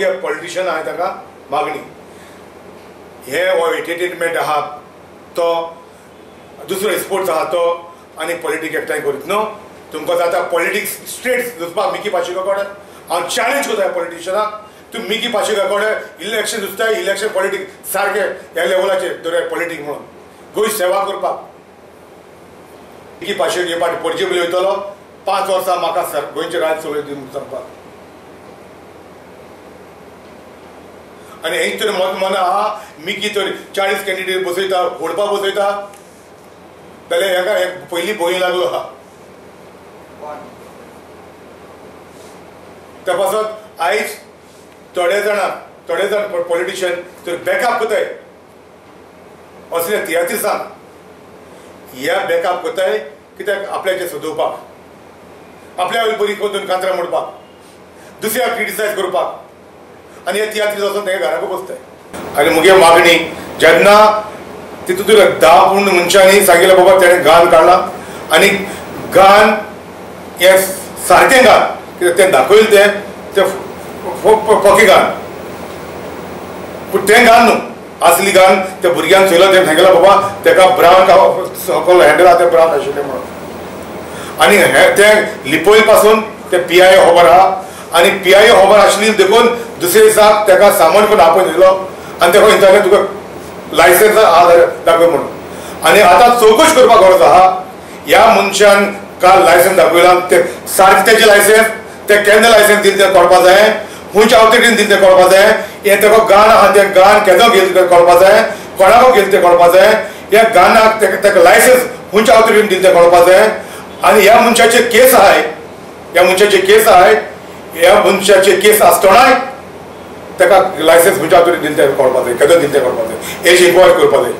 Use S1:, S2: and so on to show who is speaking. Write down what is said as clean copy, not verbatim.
S1: मुगे पॉलिटिशियन आहा ताका मागणी हे हो एंटरटेनमेंट आहा तो दुसरो स्पोर्ट्स आहा तो आनी पॉलिटिक्स एकठांय करीत न्हू. तुमकां जाता पॉलिटिक्स स्ट्रेट झुजपाक मिकी पाशिका कडेन हांव चॅलेंज करता पॉलिटिशियनाक, तूं मिकी पाशिका कडेन इलेक्शन झुजताय, इलेक्शन पॉलिटिक्स सारकें ह्या लेवलाचेर दर पॉलिटिक्स म्हणून गोंय सेवा करपाक. मिकी पाशिक हे पाटी पणजे वयतलो 5 वर्सां म्हाका सर गोंयचें राज चलयत दी म्हणून सांगपाक. आनी हें तर मत मना आहा मिकी तर 40 कॅन्डिडेट बसयता, फोडपा बसयता जाल्यार हेका पयलीं भंय लागलो आहा. त्या पासत आयज थोडे जाण पॉलिटिशियन तर बॅकअप करताय असले तियात्रिसांक, ह्या बॅकअप करताय कित्याक आपल्याचें सोदोवपाक, आपल्या वयर बरी करून कांतरां मोडपाक, दुसऱ्याक क्रिटिसायज करपाक, आनी हे तियात्रीस वचून तेगे घराक बसताय. आनी मुगे मागणी जेन्ना तितून 10 पूर्ण मनशांनी सांगिल्लें बाबा तेणें गान काडलां आनी गान हें सारकें गान कित्याक तें दाखयलें तें तें फोके गान, पूण तें गान न्हू असली गान त्या भुरग्यांक चोयलो तें सांगिल्लें बाबा तेका ब्रावन सकयल हँडल आहा तें ब्रावन आशिल्लें म्हणून. आनी हें तें लिपयल पासून तें पी I खबर आहा आनी पी I खबर आशिल्ली देखून दुसरे दिसाक तेका सामान करून आपोवन दिलो आनी तेका विचारलें तुका लायसन्स आहा जाल्यार दाखय म्हणून. आनी आतां चवकश करपाक गरज आहा ह्या मनशान काल लायसन्स दाखयलां तें सारकें तेजें लायसन्स तें केन्ना लायसन्स दिलें तें कळपा जाय, खंयच्या ऑथॉरिटीन दिलें तें कळपा जाय, हें तेका गान आहा तें गान केदो घेतलें तें कळपा जाय, कोणाको घेतलें तें कळपा जाय, ह्या गानाक तेका लायसन्स खंयच्या ऑथॉरिटीन दिलें तें कळपा जाय. आनी ह्या मनशाचे केस आहाय, ह्या मनशाचे केस आहाय, ह्या मनशाचे केस आसतनाय ताका लायसन्स खंयच्या ऑथॉरिटीन दिलें तें कळपा जाय, केदो दिलें तें कळपा जाय, हेची इन्क्वायरी करपा जाय.